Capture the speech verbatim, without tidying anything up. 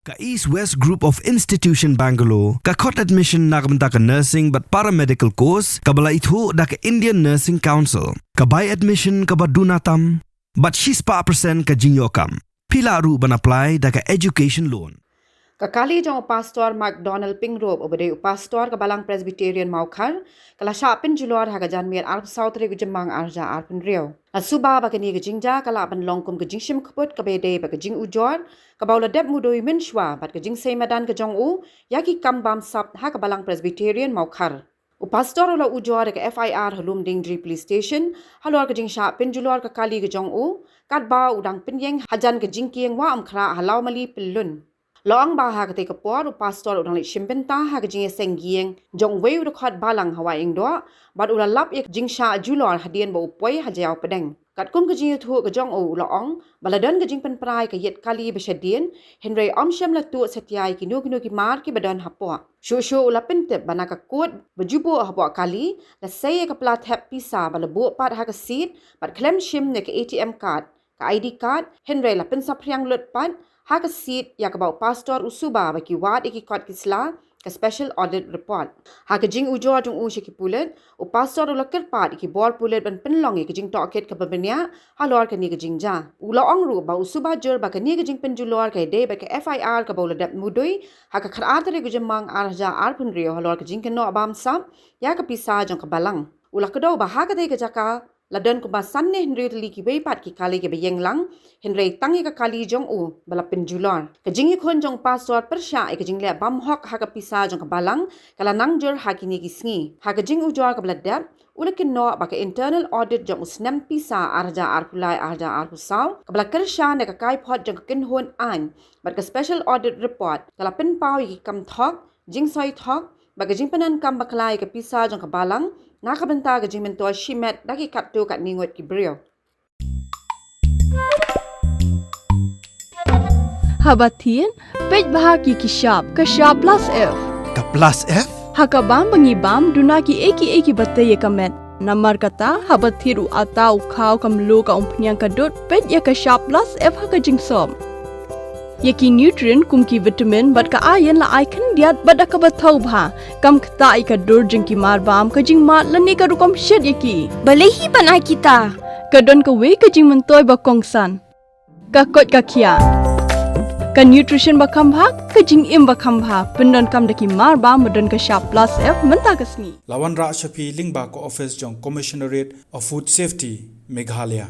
Ka East West Group of Institution Bangalore ka khot admission na ka bynta ka nursing bad paramedical course kaba la ithuh da ka Indian Nursing Council. Ka bai admission kaba duna tam bad shispah percent ka jingïoh kam. Phi lah ruh ban apply da ka education loan. Ka kali jong u Pastor McDonald Pingrop uba dei u Pastor ka Balang Presbyterian Mawkhar ka la shah pynjulor ha ka janmiet arphew saw tarik u Jymmang arhajar arphew hynriew. La suba ba kane ka jingjia ka lah ban long kum ka jingshim khput kaba ïadei bad ka jingujor kaba u la dep mudui mynshwa bad ka jingsei madan ka jong u ïa ki kam bamsap ha ka Balang Presbyterian Mawkhar. U Pastor u la ujor da ka F I R ha Lumdiengjri Police Station halor ka jingshah pynjulor ka kali ka jong u katba u dang pynïeng hajan ka jingkieng Wah Umkhrah ha Lawmali Pyllun. La ong ba ha katei ka por u Pastor u dang leit shim bynta ha ka jingïaseng ïing jong uwei u dkhot balang ha Wah Iingdoh bad u la lap ïa ka jingshah julor hadien ba u poi ha Jaïaw Pdeng. Katkum ka jingïathuh ka jong u, u la ong ba la don ka jingpynpra ïa ka ïit kali ba shadien, hynrei ym shym la tuh satia ïa kino kino ki mar kiba don hapoh. Shuh shuh u la pyntip ba na ka kot ba ju buh hapoh kali la sei ïa ka pla thep pisa ba la buh pat ha ka seat bad khlem shim ïa ka A T M card, ka I D card, hynrei la pynsaphriang lut pat ha ka seat ïa kaba u Pastor u suba ba ki wad ïa ki kot ki sla, ka Special Audit Report. Ha ka jingujor jong u sha ki pulit, u Pastor u la kyrpad ïa ki bor pulit ban pynlong ïa ka jingtohkit kaba bniah halor kane ka jingjia. U la ong ruh ba u suba jur ba kane ka jingpynjulor ka ïadei bad ka F I R kaba u la dep mudui ha ka khatar tarik u Jymmang arhajar arphew hynriew halor ka jingkynnoh bamsap ïa ka pisa jong ka balang. U la kdew ba ha katei ka jaka la don kumba san ne hynriew tylli kiwei pat ki kali kiba ïeng lang, hynrei tang ïa ka kali jong u ba la pynjulor. Ka jingïakhun jong u Pastor pyrshah ïa ka jingleh bymhok ha ka pisa jong ka balang ka la nang jur ha kine ki sngi. Ha ka jingujor kaba la dep, u la kynnoh ba ka internal audit jong u snem pisa arhajar arphew lai arhajar arphew saw kaba la kyrshan da ka kaiphod jong ka kynhun aiñ bad ka Special Audit Report ka la pynpaw ïa ki kam thok, jingsoi thok bad ka jingpyndonkam bakla ïa ka pisa jong ka balang na ka bynta ka jingmyntoi shimet da ki katto katne ngut ki briew. Haba thied, peit bha ki ki shap, ka shap plus F. Ka plus F? Ha ka bam ba ngi bam, duna ki ei ki ei kiba tei ïa ka met. Namar kata, haba thied u atta, u khaw, ka mluh, ka umphniang, ka dud, peit ïa ka shap plus F ha ka jingsop. Ïa ki nutrient kum ki vitamin bad ka iron la ai khyndiat bad da kaba thaw bha. Kam ktah ïa ka dur jong ki mar bam, ka jingmad lane ka rukom shet ïa ki. Balei hi ban ai kita? Ka don kawei ka jingmyntoi ba kongsan. Ka koit ka khiah. Ka nutrition ba kham bha, ka jingim ba kham bha. Pyndonkam da ki mar bam ba don ka shap plus F mynta ka sngi. La wanrah sha phi lyngba ka office jong Commissionerate of Food Safety, Meghalaya.